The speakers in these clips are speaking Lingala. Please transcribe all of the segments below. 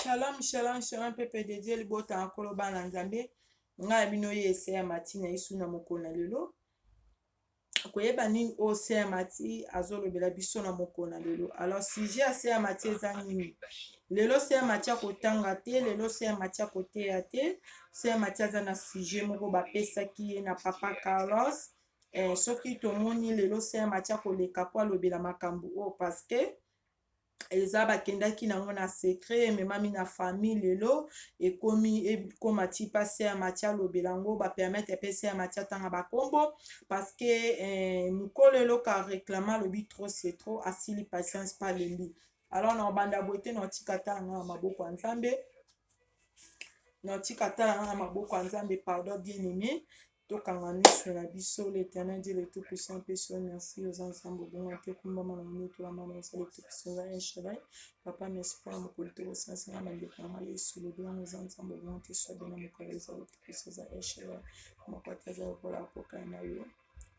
Shalom, shalom, shalom, peuple de Dieu, libota na nkolo bana Nzambe. Ngai ya bino ye ese ya Mati na Yesu na mokolo na lelo. Koyeba nini oyo se ya Mati azolobela biso na mokolo na lelo. Alors sujet ya se ya Mati eza nini? Lelo se ya Mati akotanga te, lelo se ya Mati akoteya te. Se ya Mati aza na sujet moko bapesaki ye na papa Carlos. Eh, soki tomoni lelo se ya Mati akoleka po alobela makambo oyo parce que eza bakendaki nango na secret, ememami na famille, lelo ekomi ekoma ti pasi ya Mati alobela yango, bapermettre mpe se ya Mati atanga bakombo parce que mokolo eloko aréclame, alobi trop c'est trop, asili patience pa lembi. Alors na obanda boye te, na otika tala nga na maboko ya Nzambe, na otika tala nga na maboko ya Nzambe. Pardon, bien aimé, tokanga miso na biso. L'Éternel Dieu le tout puissant, mpe merci, oza Nzambe obonga te, kumbama na moni tolamba na osala tout puissant, oza El Shaddai. Papa, merci mpona mokolo tokosansinga bandeko na ngai. Yesu, lobi yango, oza Nzambe obonga te, sois bena mokolo eza le tout puissant, oza El Shaddai, moko te aza lokola akokai na yo.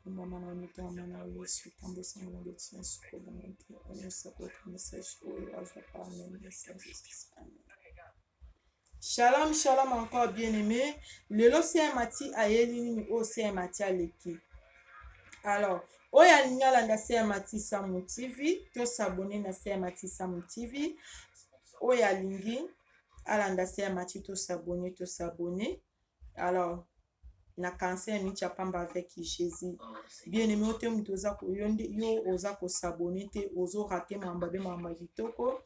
Kumbama na moni tolamba na yo. Yesu, tambosanga na letia suko bongo te, nyonso akoyoka message oyo azwa par message. Amen. Shalom, shalom encore, bien-aimé. Lelo se Mati ayeli nini oyo se Mati aleki? Alors, oyo alingi alanda se Mati Samu TV, to s'abonner na se Mati Samu TV. Oyo alingi alanda se Mati, to s'abonner, to s'abonner. Alors, na cancer mitia pamba avec Jésus. Bien aimé, ote moto oza yo nde yo oza kos'abonner te, ozorater makambo abe, makambo ya kitoko,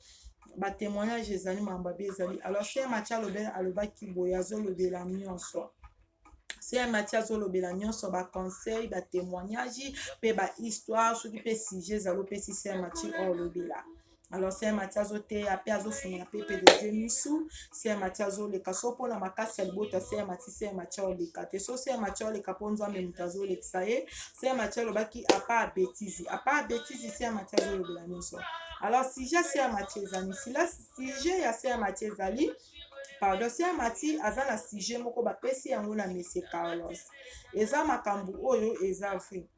batémoignage ezali, makambo abe ezali. Alors se Mati alobela, alobaki boye, azolobela nyonso. Se Mati azolobela nyonso, baconseil, batémoignage mpe bahistoire. Soki mpe sujet ezali, opesi se Mati oyo olobela. Alors se Mati azoteya mpe azofungola peuple de Dieu misu. Se Mati azoleka so mpona makasi ya libota. Se Mati, se Mati aoleka te so se Mati aoleka mpo Nzambe moto azolekisa ye. Se Mati alobaki apa abétise, apa abétise. Se Mati azolobela nyonso. Alors sujet se Mati ezali sila, sujet ya se Mati ezali, pardon, se Mati aza na sujet moko bapesi yango na monsieur Carlos. Eza makambo oyo eza vrai.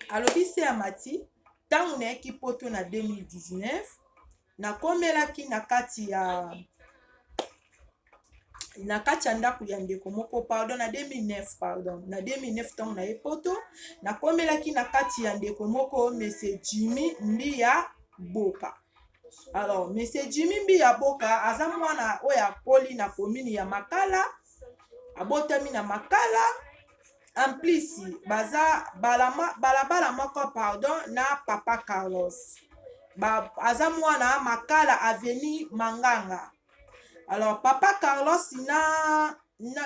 Alobi se ya Mati, ntango nayaki Poto na 2019, nakomelaki na kati ya ndako ya ndeko moko, pardon, na 2009, pardon, na 2009, ntango na ye Poto, nakomelaki na kati ya ndeko moko, monsieur Jimmy Mbiya Boka. Alors monsieur Jimmy Mbiya Boka aza mwana oyo akoli na commune ya Makala, abotami na Makala. En plus baza balabala moko, pardon, na papa Carlos. Aza mwana Makala, avenue Manganga. Alors papa Carlos na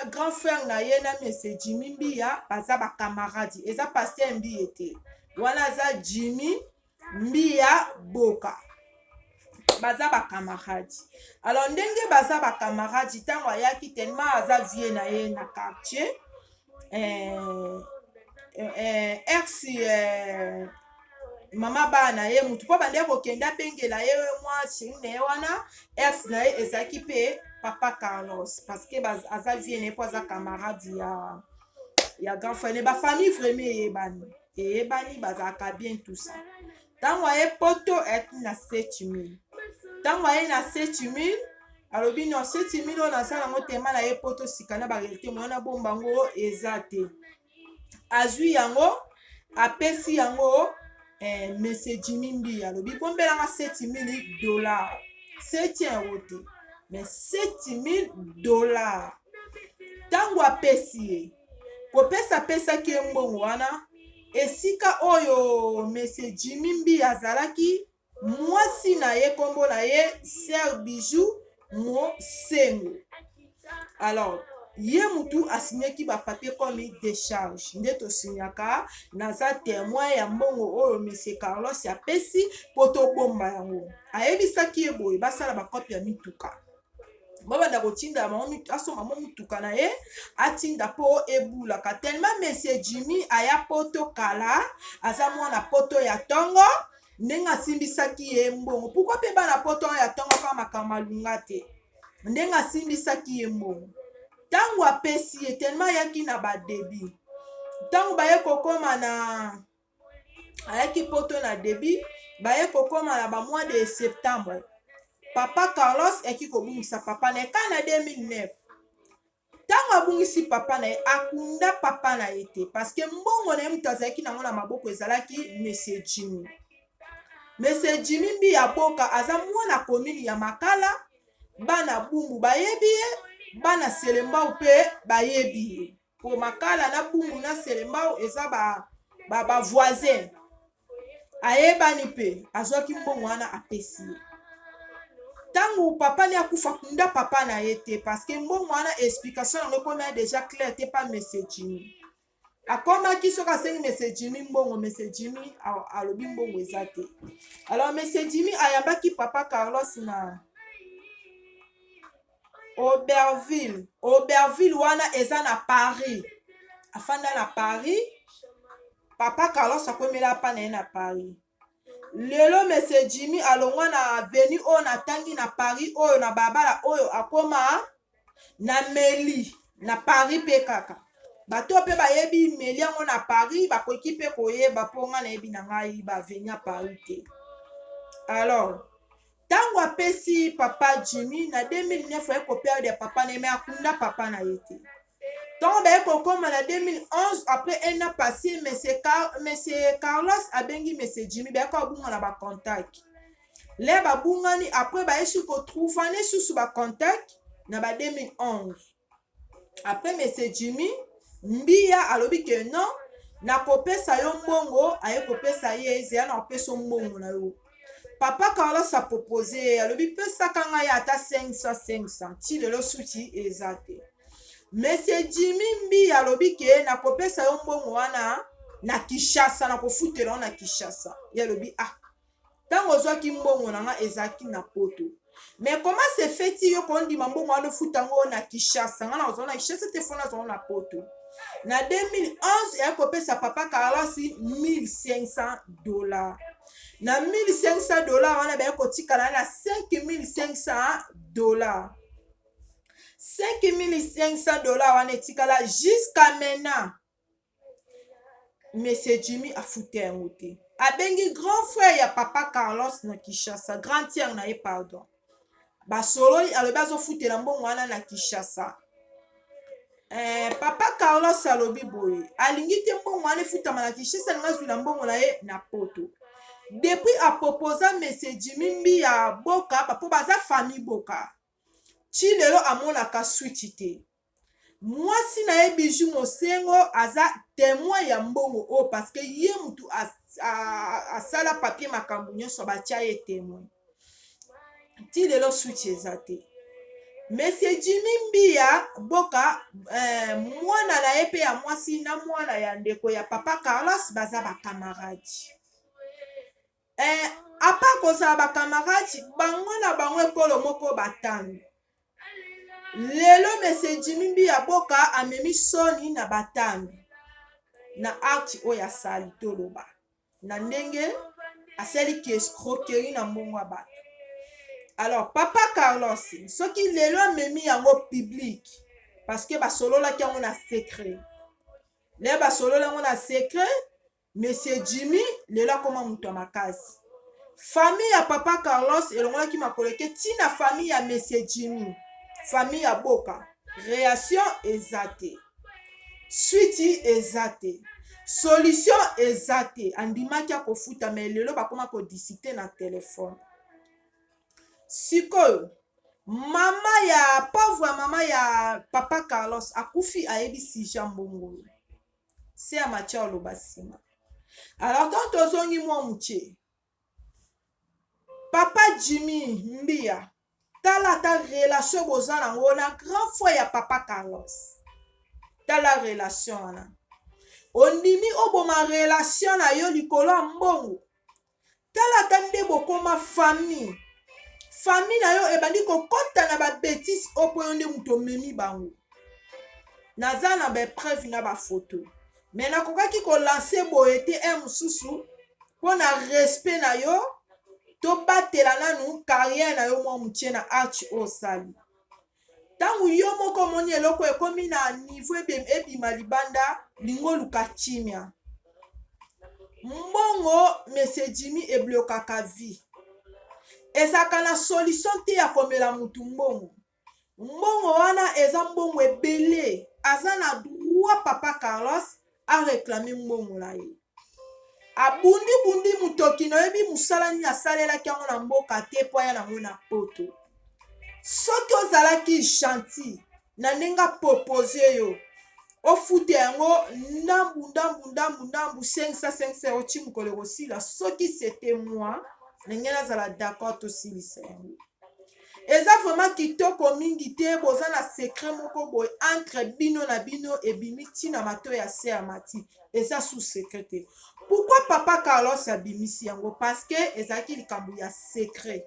grand frère na ye na monsieur Jimmy Mbiya baza bacamarade. Eza pasteur Mbiye te wana, aza Jimmy Mbiya Boka, baza bacamarade. Alors ndenge baza bacamarade, ntango ayaki, tellement aza vie na ye na quartier, ex mama bana na ye, mutu mpo bandeki kokende abengela ye mwa chéri na ye wana, ex na ye ezalaki mpe papa Carlos, parce que aza vie na ye mpo aza camarade ya grand frère ne. Bafamille vraiment eyebani, eyebani, bazalaka bien, tout ça. Ntango aye Poto, ayaki na 7000. Ntango aye na 7000, alobi non, 7000 oyo naza nango tema na ye Poto sika na baréalité moya na bomba yango eza te. Azwi yango, apesi yango monsieur Jimmy Mbi. Alobi bombelanga 7000 dollars, 7 euro te, mais 7000 dollars. Ntango apesi ye, kopesa, apesaki ye mbongo wana, esika oyo monsieur Jimmy Mbi azalaki, mwasi na ye, nkombo na ye Sœur Bijou Mosengo. Alors ye mutu asignaki bapapier comme décharge nde tosignaka, naza témoin ya mbongo oyo monsieur Carlos apesi mpo tobomba yango. Ayebisaki ye boye, basala bakope ya mituka, babanda kotinda bango, asomba mo mutuka na ye, atinda mpo ebulaka. Tellement monsieur Jimmy aya Poto kala, aza mwana Poto ya ntongo. Ndenge asimbisaki ye mbongo, pourquoi mpe bana Poto ya ntongo kaka makambo alunga te? Ndenge asimbisaki ye mbongo, ntango apesi ye, tellement ayaki na badébit, ntango baye kokóma na, ayaki Poto na début, baye kokóma na bamois de septembre. Papa Carlos ayaki kobungisa papa na ye kaka na 2009. Ntango abungisi papa na ye, akunda papa na ye te parce que mbongo na ye moto azalaki nango na maboko ezalaki Monsieur Jimmy. Monsieur Jimmy Mbiya Boka aza mwana commune ya Makala, bana Bumbu bayebi ye, bana Selembao mpe bayebi ye. Po Makala na Bumbu na Selembao eza ba ba, ba voisin. Ayebani mpe azwaki mbongo wana apesi ye. Ntango papa ne akufa kunda papa na ye te parce que mbongo wana explication yango ekomi deja clair te pa Monsieur Jimmy. Akomaki soki asengi Monsieur Jimmy mbongo, Monsieur Jimmy alobi mbongo eza te. Alors Monsieur Jimmy ayambaki papa Carlos na Auberville. Auberville wana eza na Paris. Afanda na Paris. Papa Carlos akomela pa na ye na Paris. Lelo Monsieur Jimmy alongwa na avenue oyo natangi na Paris oyo na babala oyo akoma na Meli na Paris mpe kaka. Bato mpe bayebi Meli yango na Paris bakoki mpe koyeba mpo ngai nayebi na ngai ba avenue ya Paris te. Alors ntango apesi papa Jimmy na 2009 aye koperdre papa na ye me akunda papa na ye te. Ntango baye kokoma na 2011 après un an passé, monsieur, Car monsieur Carlos abengi monsieur Jimmy, baye kobunga na ba contact. Le babungani après baye su kotrouvane susu ba contact na ba 2011. Après monsieur Jimmy Mbiya alobi ke non nakopesa yo mbongo, aye kopesa ye zela na kopesa yo mbongo na yo. Papa Carlos a propose ye alobi pesaka ngai ata 500 500 ti lelo suki eza te. Monsieur Jimmy Mbiya alobi ke nakopesa yo mbongo wana na Kinshasa, nakofutela yo na Kinshasa. Ye alobi ah ntango ozwaki mbongo na nga ezalaki na poto mais comment se fait-il yo kondima mbongo wana ofuta yango na Kinshasa? Nga nazwa na Kinshasa te, fo nazwa na poto. Na 2011 eya kopesa papa Carlos 1500 dollars. Na 1500 dollars wana baye kotikala na 5500 dollars. 5500 dollars wana etikala jusqu'à maintenant Monsieur Jimmy afuta yango te. Abengi grand frère ya papa Carlos na Kinshasa, grand tiers na ye pardon. Basololi alobi azofutela mbongo wana na Kinshasa. Eh, papa Carlos alobi boye alingi te mbongo wana efutama na Kinshasa, alingi azwila mbongo na ye na poto. Depuis aproposa Monsieur Jimmy Mbiya Boka, po baza famille Boka, ti lelo amonaka suite te. Mwasi na ye Bijou Mosengo aza temoin ya mbongo oyo parce que ye mutu asala papier makambo nyonso batia ye temoin. Ti lelo suite eza te. Monsieur Jimmy Mbiya Boka eh, mwana na ye pe ya mwasi na mwana ya ndeko ya papa Carlos baza ba camarades. Eh, apa kozala ba camarades bango na bango ekolo moko batanu. Lelo Monsieur Jimmy Mbiya Boka amemi soni na batanu na acte oyo asali toloba na ndenge asali ki escroquerie na mbongo ya bato. Alors papa Carlos soki lelo amemi yango public parce que basololaki yango na secret, lelo basololi yango na secret. Monsieur Jimmy lelo akoma moto ya makasi. Famille ya papa Carlos elongolaki makolo eke ti na famille ya Monsieur Jimmy. Famille ya Boka. Réaction eza te. Suite eza te. Solution eza te. Andimaki akofuta mais lelo bakoma ko discuter na téléphone. Sikoyo mama ya pauvre mama ya papa Carlos akufi ayebi sujet mbongo. Se ya Mathieu aloba nsima. Alors tant tozongi mwa moke, papa Jimmy Mbiya, tala ata relation boza nango na grand frère ya papa Carlos. Tala relation wana. Ondimi oboma relation na yo likolo ya mbongo. Tala ata nde bokoma famille. Famille na yo ebandi kokota na ba betise oyo mpo yo nde moto omemi bango. Naza na ba preuve na ba photo. Mais nakokaki kolancer boye te un mosusu mpo na respect na yo tobatela nanu carrière na yo mwa motie na arch oyo osali. Ntango yo moko omoni eloko ekomi na niveau ebima libanda, lingo oluka kimia. Mbongo Monsieur Jimmy eblokaka vie. Ezalaka na solution te ya komela mutu mbongo. Mbongo wana eza mbongo ebele. Aza na droit papa Carlos a reclamer mbongo na ye. Abundi bundi mutoki na oyebi musala nini asalelaki yango na mboka te po aya nango na poto. Soki ozalaki gentil na ndenge a proposer yo ofuta yango ndambu ndambu ndambu ndambu 500 500 euro ti mokolo ekosila soki c'était moi ndenge nazala d'accord tosilisa yango. Eza vraiment kitoko mingi te boza na secret moko boye entre bino na bino ebimi ti na matoyi ya sœur Mathi eza sous secret te pourquoi papa Carlos abimisi yango parce que ezalaki likambo ya secret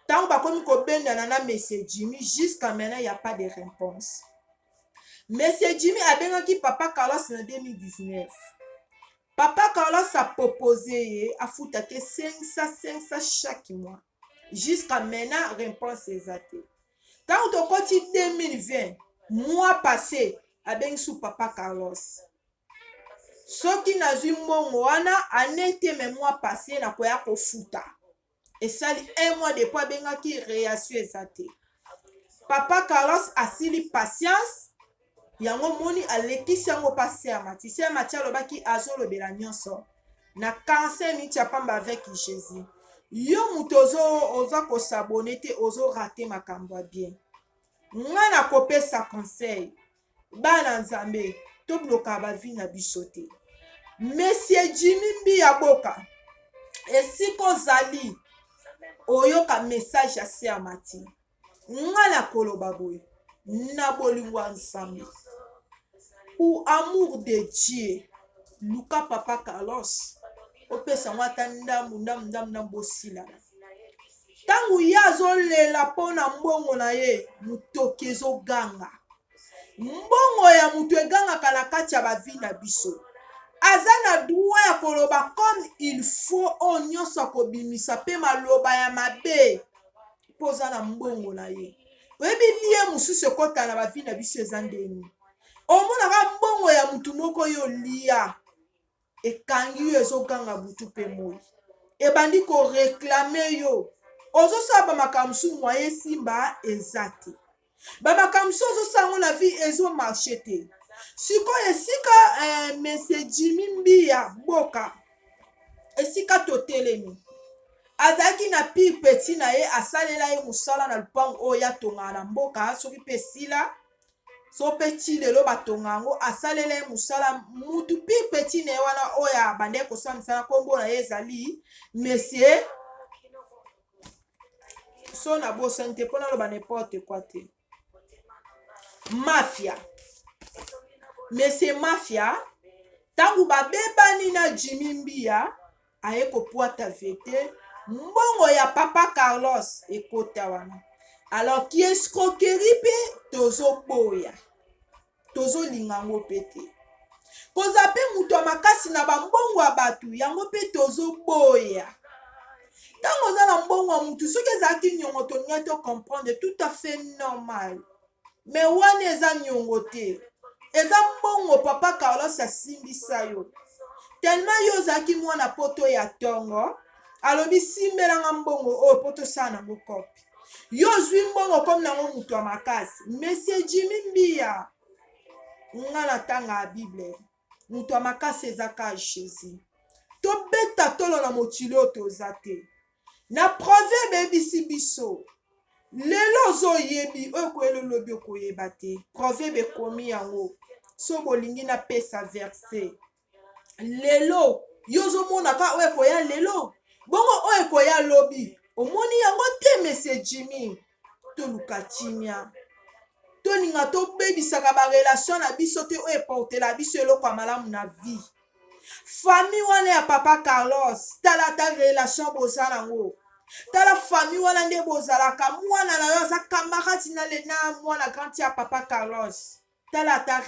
ntango bakomi kobendana na monsieur Jimmy jusqu'à maintenant il y a pas de réponse monsieur Jimmy abengaki papa Carlos na 2019 Papa Carlos a propose ye afuta te 500 500 chaque mois jusqu'à maintenant réponse eza te ntango tokoti 2020 mois passé abengi su papa Carlos soki nazwi mbongo wana année te mais mois passé nakoya kofuta esali un mois depuis abengaki reaction eza te papa carlos asili patience yango moni alekisi yango pa ser mati ser mati alobaki azolobela nyonso na 45 minutes ya pamba avec jésus yo moto oza kosabone te ozorate makambo ya bien ngai nakopesa conseil Bana Nzambe to blokaka ba vie na biso te. Monsieur Jimmy Mbiya Boka, esika ozali oyoka message ya Sœur Mathi. Nga nakoloba boye na bolingo ya Nzambe pour amour de Dieu, luka papa Carlos opesa yango ata ndambu ndambu ndambu ndambu bosilana. Ntango ye azolela mpo na mbongo na ye, motoki ezoganga. Mbongo ya moto egangaka na kati ya ba vie na biso. Aza na droit ya koloba comme il faut oyo nyonso akobimisa mpe maloba ya mabe mpo oza na mbongo na ye. Oyebi lie mosusu ekota na ba vie na biso eza ndeni. Omonaka mbongo ya motu moko yo lia ekangi yo ezoganga butu mpe moi ebandi koreklame yo ozosala bamakambo mosusu mwaye esimba eza te bamakambo mosusu ozosala yango na vie ezomarche te sikoyo esika eh, monsieur jimmy mbiya boka esika totelemi azalaki na pire petit na ye asalela ye mosala na lupango oyo ye atongaka na mboka soki mpe esila so mpe ti lelo batonga yango asalela ye mosala mutu pire petit na ye wana oyo abandaki kosala mosala nkombo na ye ezali monsieur so nabosani te mpo naloba n'importe quoi te mafia monsieur mafia ntango babebani na jimmy mbiya aye kopwata vete mbongo ya papa carlos ekota wana alors ki escroquerie mpe tozoboya tozolinga yango mpe te kozala mpe moto ya makasi na bambongo ya bato yango mpe tozoboya ntango oza na mbongo ya motu soki ezalaki niongo tolingai to comprendre tout à fait normal me wana eza niongo te eza mbongo papa carlos asimbisa yo tellement yo ozalaki mwana poto ya tongo alobi simbelanga mbongo oyo mpo tosala nango kope yo ozwi mbongo komi nango moto ya makasi monsieur jimmy mbiya nga natangaka bible moto ya makasi eza ka jésus tobeta tolo na mokili oyo toza te na proverbe eyebisi biso lelo ozoyebi oyo koyela olobi okoyeba te proverbe ekomi yango so bolingi napesa verse lelo yo ozomona ka oyo ekoya lelo bongo oyo ekoya lobi omoni yango te monsieur jimmy toluka kimia tolinga tobebisaka barelation na biso te oyo eportela biso eloko ya malamu na vie famille wana ya papa carlos tala ata relation boza nango tala famille wana nde bozalaka mwana na yo aza camarade na, na mwana grand ya papa carlos tala ata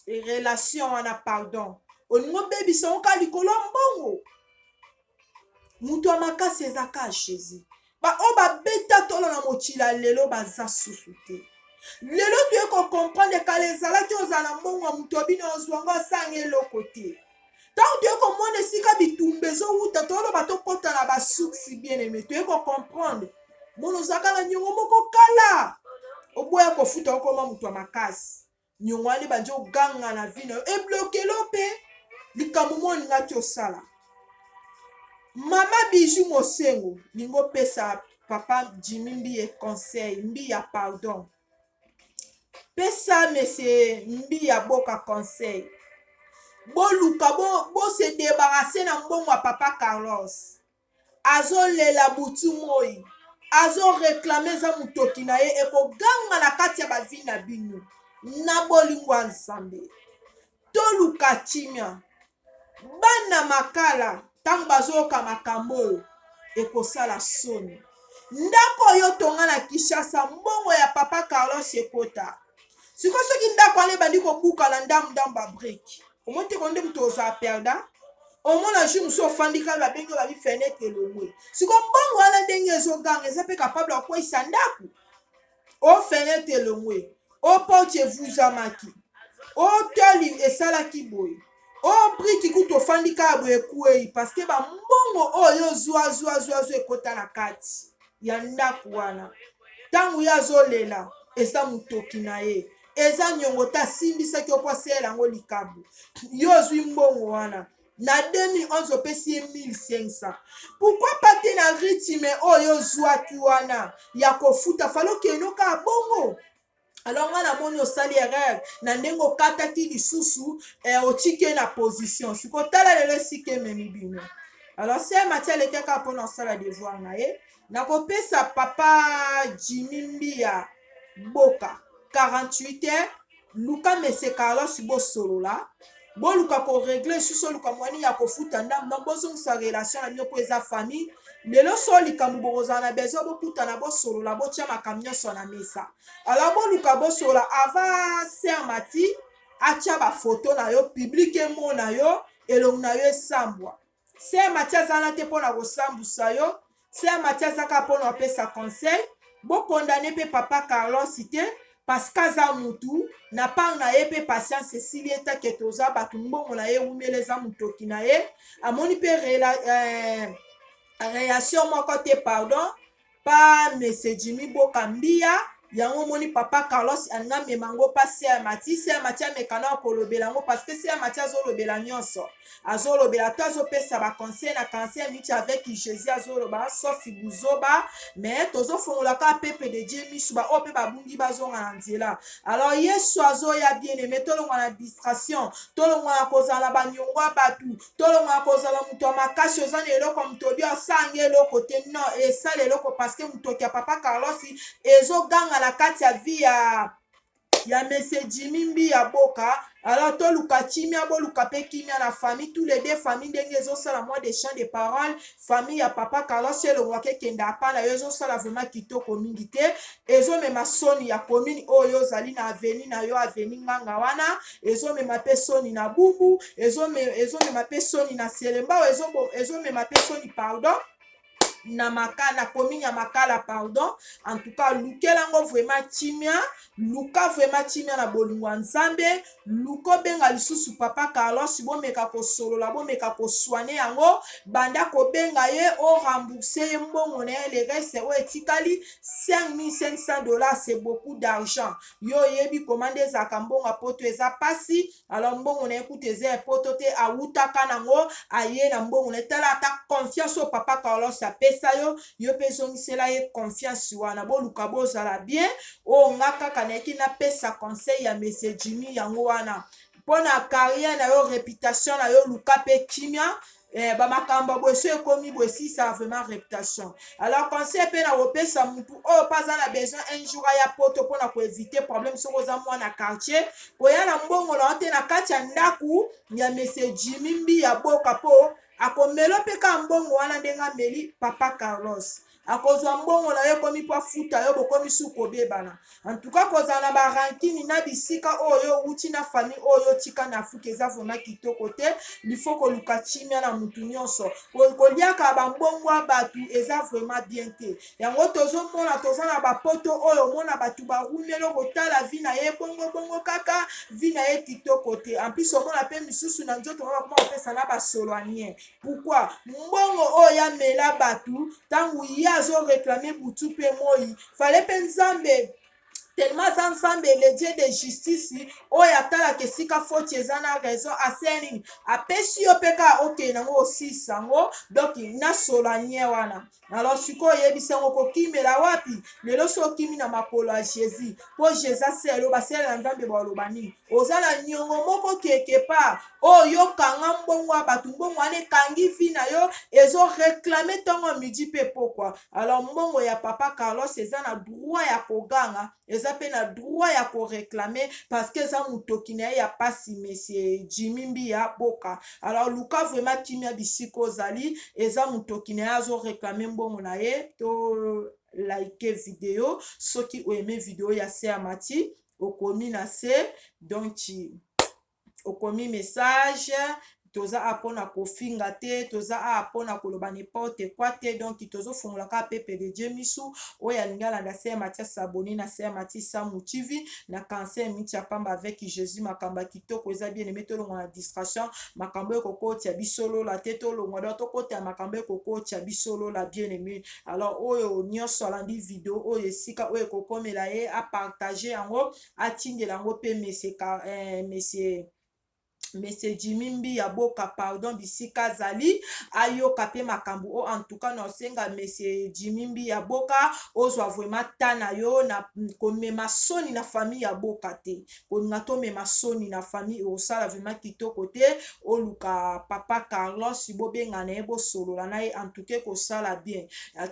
relation wana pardon olingi obebisa yango kaka likolo ya mbongo moto ya makasi eza kaka jésus baoyo babeta tolo na mokili ya lelo baza susu te lelo toye kocomprendre kala ezalaki ozala na mbongo ya moto ya bino ozwa yango asanga eloko te. Ntango toye komona esika bitumba ezowuta, toloba tokɔta na basuksi. Bien aimé, toye kocomprendre. Mona ozalaka na niongo moko kala, oboya kofuta, okoma moto ya makasi. Niongo wana ebandi oganga na vie na yo, eblokelo mpe likambo mo olingaki osala. Mama Bijou Mosengo, lingi opesa papa Jimmy Mbiye conseil. Mbiya, pardon, pesa monsieur Mbiya Boka conseil. Boluka bose débarrasser na mbongo ya papa Carlos. Azolela butu moi, azoréclamer. Eza motoki na ye, ekoganga na kati ya bavie na bino. Na bolingo ya Nzambe, toluka kimia. Bana Makala, ntango bazoyoka makambo oyo, ekosala soni. Ndako oyo tonga na Kinshasa, mbongo ya papa Carlos ekota. Sikoyo soki ndako wana ebandi kobukana ndambu ndambu, babriques, omoni te ko nde moto ozala perdant. Omona jour mosusu ofandi kaka, babengi babi fenêtre elongwe. Sikoyo mbongo wana ndenge ezoganga, eza mpe capable ya kokweyisa ndako. O fenêtre elongwe, o porte evuzamaki, o toli esalaki boye, o brique kutu ofandi kaka boye ekwei, parce que bambongo oyo zwa zwa zwa zwa ekota na kati ya ndako wana. Ntango ye azolela, eza motoki na ye, eza niongo te. Asimbisaki yo mpo asalela yango likambo. Yo ozwi mbongo wana na 2011, opesi ye 1500. Pourquoi pas te na rythme oyo ozwaki wana ya kofuta? Fallait okende kaka bongo. Alors nga namoni osali erreur na ndenge okataki lisusu, otiki ye na position. Sikoyo tala lelo esika ememi bino. Alors sœur Mati aleki kaka mpona kosala devoir na ye. Nakopesa papa Jimmy Mbiya Boka 48 heures. Luka monsieur Carlos, bosolola, boluka korégler lisusu, oluka mwani ya kofuta ndambo. Donc bozongisa relation na bino, mpo eza famille. Lelo so likambo bokozala na besoin, bokutana, bosolola, botia makambo nyonso na mesa. Alors boluka bosolola avant sœur Mati atia bafoto na yo public, emona yo, elongi na yo esambwa. Sœur Mati aza wana te mpona kosambusa yo. Sœur Mati aza kaka mpona kopesa conseil. Bokondane mpe papa Carlos te, parce que aza mutu na part na ye mpe patience esili. Etake toza bato, mbongo na ye ewumeli, eza motoki na ye. Amoni mpe réaction moko te, pardon, pa monsieur Jimmy Boka Mbia. Yango omoni papa Carlos alingi amema yango mpa sœur Mati. Sœur Mati amekana kolobela yango, parce que sœur Mati azolobela nyonso, azolobela to azopesa baconseil na 45 minutes avec Jésus. Azoloba sauf buzoba, mais tozofongola kaka peuple de Dieu misu, baoyo mpe babungi bazonga na nzela. Alors Yesu azoya, bien aimé. Tolongwa na distraction, tolongwa na kozala na baniongo ya bato, tolongwa na kozala moto ya makasi. Oza na eloko ya moto, obi osanga eloko te. Non, esala eloko, parce que motoki ya papa Carlos ezoganga na kati ya vie ya monsieur Jimmy Mbiya Boka. Alors toluka kimia, boluka mpe kimia na famille, tous les deux famille. Ndenge ezosala mwa de champ de parole, famille ya papa Carlos elongwaka ekende apa na yo, ezosala vraiment kitoko mingi te. Ezomema soni ya commune oyo ozali na avenue na yo, avenue Nganga wana. Ezomema mpe soni na Bumbu, ezomema mpe soni na Selembao, ezomema mpe soni, pardon, na Makala, na commune ya Makala, pardon. En tout cas, lukelango vraiment kimia, luka vraiment kimia na bolingo ya Nzambe. Luka obenga lisusu papa Carlos, bomeka kosolola, bomeka kosoigner yango. Banda kobenga ye, orembourser ye mbongo na ye, le reste oyo etikali, 5500 $. C'est beaucoup d'argent. Yo oyebi koma nde ezalaka mbongo ya poto, eza mpasi. Alors mbongo na ye kutu eza ya poto te, awutaka nango, aye na mbongo na ye. Tala ata confiance oyo papa Carlos apesa yo, yo mpe ezongisela ye confiance wana. Boluka bozala bien. Oyo nga kaka nayeki napesa conseil ya monsieur Jimmy, yango wana. Mpo na carrière na yo, réputation na yo, luka mpe kimia. Bamakambo boye so ekomi boye, esisaka vraiment réputation. Alors conseil mpe na kopesa mutu oyo mpe aza na besoin un jour aya poto, mpona koéviter problème, soki oza mwana quartier, koya na mbongo na yo te na kati ya ndako ya monsieur Jimmy Mbiya Boka, mpo akomela mpe kaka mbongo wana ndenge ameli papa Carlos. Akozwa mbongo na yo ekomi mpo afuta yo, bokomi su kobebana. En tout cas kozala na ba rancune na bisika oyo owuti na famille oyo otika na Afrique eza vraiment kitoko te. Il faut koluka kimia na mutu nyonso. Koliaka ba mbongo ya batu eza vraiment bien te. Yango tozomona toza na ba poto oyo omona batu barumeli okotala vie na ye bongo bongo kaka vie na ye kitoko te. En plus omona pe misusu na nzoto bakoma kopesa na basolo ya nien. Pourquoi? Mbongo oyo ya mela batu tangu ye azo reclamer butu pe moyi, fallait pe Nzambe tellement aza Nzambe le Dieu de justice oyo atalaka esika foti eza na raison asala nini? Apesi yo pe kaka okende nango osilisa yango donc na solo ya nie wana. Alors sikoyo oyebisi yango okokimela wapi? Lelo soki okimi na makolo ya Jesus po Jesus asala yo, basali na Nzambe baloba nini? Oza na niongo moko quelque part oyo yo kanga mbongo ya bato, mbongo wana ekangi vie na yo, ezo reclamer tongo midi pe pokwa. Alors mbongo ya papa Carlos eza na droit ya koganga, eza pe na droit ya ko reclamer parce que eza mutoki na ye ya pasi, monsieur Jimmy Mbiya Boka. Alors luka vraiment kimia bisika ozali, eza mutoki na ye azo reclamer mbongo na ye. To like video soki o aime video ya Sœur Mathi, okomi na se donc okomi message. Toza a mpona kofinga te, toza a mpona koloba n'importe quoi te, donc tozofongola kaka peuple de Dieu misu. Oyo alingi alanda Sœur Mathi asabone na Sœur Mathi Samu TV na cancer miti ya pamba avec Jésus. Makambo ya kitoko eza bien aimé, tolongwa na distraction, makambo ekokotia biso lola te, tolongwa donc tokota makambo ekokotia biso lola, bien aimé. Alors oyo nyonso alandi video oyo esika oyo ekokomela ye, apartage yango, atindela yango pe monsieur Jimmy Mbiya Boka, pardon, bisika azali ayoka pe makambo oyo. En tout cas naosenga monsieur Jimmy Mbiya Boka ozwa vraiment ta na yo na komema soni na famille ya Boka te. Kolinga tomema soni na famille osala vraiment kitoko te. Oluka papa Carlos, bobenga na ye, bosolola na ye, en tout cas kosala bien.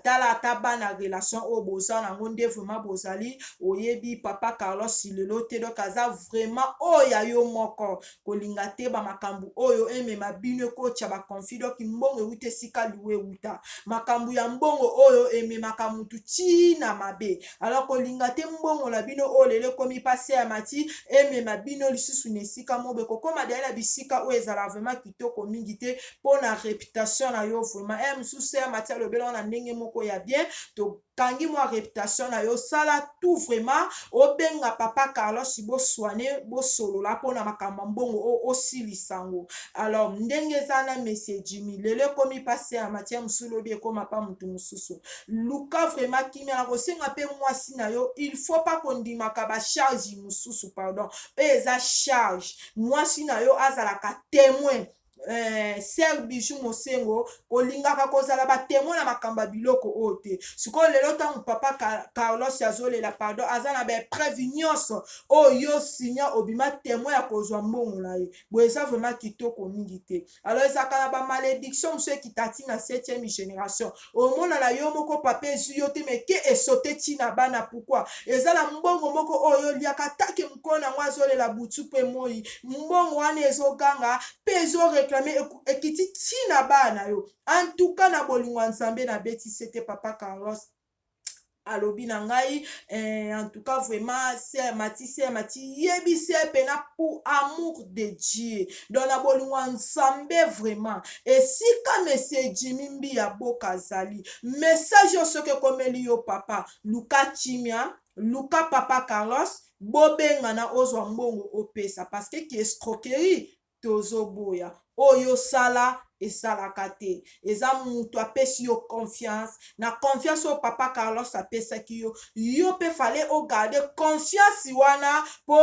Tala ata bana relation oyo boza nango nde vraiment bozali, oyebi papa Carlos lelo te, donc aza vraiment oyo ya yo moko. Kolinga te ba makambo oyo emema bino ekotia ba conflit, donc mbongo ewuta esika liwa ewuta, makambo ya mbongo oyo ememaka mutu ti na mabe. Alors kolinga te mbongo na bino oyo lelo ekomi pasi ya Mathi emema bino lisusu na esika moko ekokoma deya na bisika oyo ezala vraiment kitoko mingi te mpo na réputation na yo. Vraiment mosusu ya Mathi alobela na ndenge moko ya bien, tokangi mwa réputation na yo. Sala tout vraiment obenga papa Carlos, boswane, bosolola mpona makambo ya mbongo oyo osilisa yango. Alors ndenge eza na monsieur Jimmy lelo ekomi mpasi ya Mathi, mosusu lobi ekoma pa motu mosusu. Luka vraiment kimia na kosenga mpe mwasi na yo, il faut pas kondimaka bacharge mosusu, pardon, oyo eza charge. Mwasi na yo azalaka témoin. Sœur Bijou Mosengo, kolingaka kozala batémoin na makambo ya biloko oyo te. Sikoyo lelo ntango papa Carlos azolela pardon, aza na bapreuve nyonso oyo yo sinya, obima témoin ya kozwa mbongo na ye boye, eza vraiment kitoko mingi te. Alors ezalaka na bamalédiction mosusu ekita ntina 7e génération, omona na yo moko papa ezwi yo te, mais ke esote ntina bana. Pourquoi? Eza na mbongo moko oyo oliaka take mokolo nango azolela butu mpe moi, mbongo wana ezoganga mpe ezoréclamer, ekiti ntina bana yo. En tout cas na bolingo ya Nzambe nabetisi ete papa Carlos alobi na ngai en tout cas vraiment sœur Mathi, sœur Mathi, yebisi ye mpena pour amour de Dieu, donc na bolingo ya Nzambe vraiment esika monsieur Jimmy Mbiya Boka azali, message oyo soki ekomeli yo papa, luka kimia, luka papa Carlos, bobengana, ozwa mbongo opesa, parce que ki escroquerie tozoboya. Oyo osala esalaka te, eza moto apesi yo confiance. Na confiance oyo papa Carlos apesaki yo, yo mpe fallait ogarder confiance wana, mpo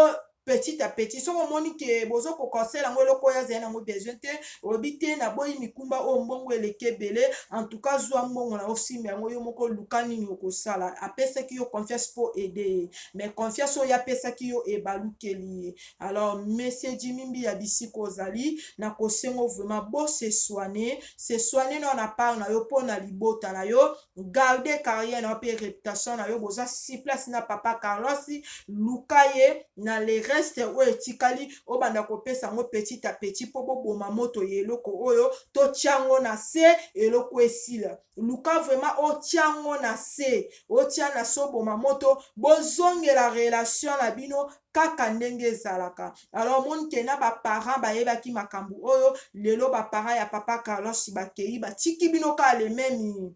petit à petit soki omoni ke bozokokosela yango eloko oyo azali nango besoin te, olobi te naboyi mikumba oyo, mbongo eleki ebele. En tout cas zwa mbongo na osimba yango yo moko, luka nini okosala. Apesaki yo confiance mpo aider ye, mais confiance oyo apesaki yo ebalukeli ye. Alors monsieur Jimmy Mbiya, bisika ozali, na kosengo vraiment bose soigner, se soigner na part na yo mpo na libota na yo, garde carrière na yo mpe réputation na yo. Boza si place na papa Carlos, luka ye na le. Reste oyo etikali, obanda kopesa yango petit à petit mpo boboma moto ya eloko oyo, totia yango na se, eloko esila. Luka vraiment otia yango na se, otia na se, oboma moto, bozongela relation na bino kaka ndenge ezalaka. Alors omoni ke na baparent bayebaki makambo oyo. Lelo baparent ya papa Carlos bakei, batiki bino kaka le même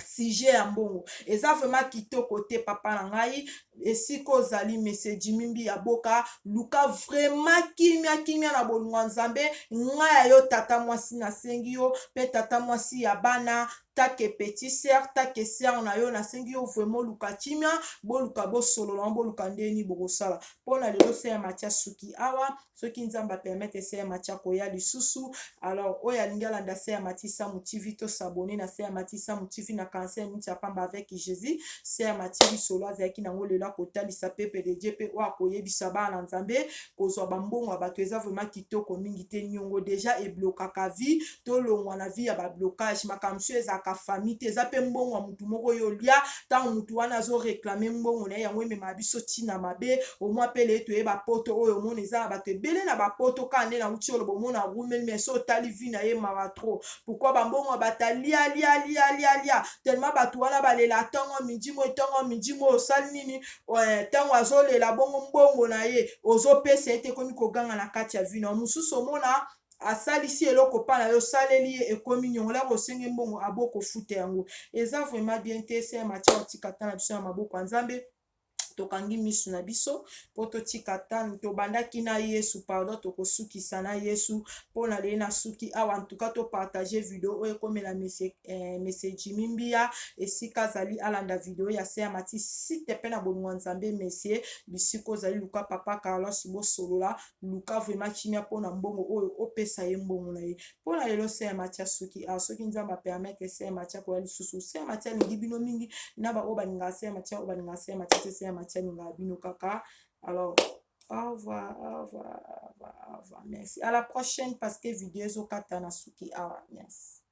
sujet ya mbongo. Eza vraiment kitoko te. Papa na ngai, esika ozali, monsieur Jimi Mbiya Boka, luka vraiment kimia, kimia na bolingo ya Nzambe. Ngai ya yo tata mwasi, nasengi yo mpe tata mwasi ya bana, take petit sœur, take sœur na yo, nasengi yo vraiment luka kimia, boluka bosolola, boluka ndeni bokosala. Mpona lelo, se ya Matia suki awa. Soki Nzambe apermettre, se ya Matia koya lisusu. Alors oyo alingi alanda se ya Mati Samu TV, tos'abonner na se ya Mati Samu TV na 45 minutes ya pamba avec Jésus. Se ya Mati lisolo azalaki nango lelo, akotalisa peuple de Dieu mpe oyo akoyebisa bana na Nzambe, kozwa bambongo ya bato eza vraiment kitoko mingi te. Niongo déjà eblokaka vie. Tolongwa na vie ya bablocage. Makambo mosusu ezalaka famille te, eza mpe mbongo ya motu moko oyo olia. Ntango motu wana azoréclamer mbongo na ye, yango ememaka biso ntina mabe. Omwa mpe leye toyeba poto oyo, omona eza na bato ebele na bapoto kaka nde nauti oloba. Omona rumeli, mais so otali vie na ye, mawa trop. Pourquoi? Bambongo ya bato alia, lia, lia, lia, lia, tellement bato wana balela ntongo midi mo, ntongo midi mo. Osali nini ntango azolela bongo? Mbongo na ye ozopesa ye te, ekomi koganga na kati ya vie na mosusu. Omona asalisi eloko mpa na yo, osaleli ye, ekomi niongo. Laka osenge mbongo, abokofuta yango. Eza vraiment bien te. Se Matia otika ta na biso ya maboko ya Nzambe. Tokangi misu na biso mpo totika tanu. Tobandaki na Yesu, pardon, tokosukisa na Yesu. Mpona leye na suki awa. En tout cas, topartager video oyo ekomela monsieur Jimi Mbia esika azali, alanda video ya se ya Mati site mpe na bolingo ya Nzambe. Monsieur, bisika ozali, luka papa Carlos, bosolola, luka vraiment kimia mpona mbongo oyo, opesa ye mbongo na ye. Mpona lelo, se ya Mati asuki awa. Soki Nzambe apermettre, se ya Mati akoya lisusu. Se ya Mati alingi bino mingi na baoyo balingaka se ya Mati, oyo balingaka se ya Mati te, se ya Mati alingaka bino kaka. Alors au revoir, au revoir, au revoir, au revoir. Merci, à la prochaine, parce que vidéo ezokata na suki awa. Merci.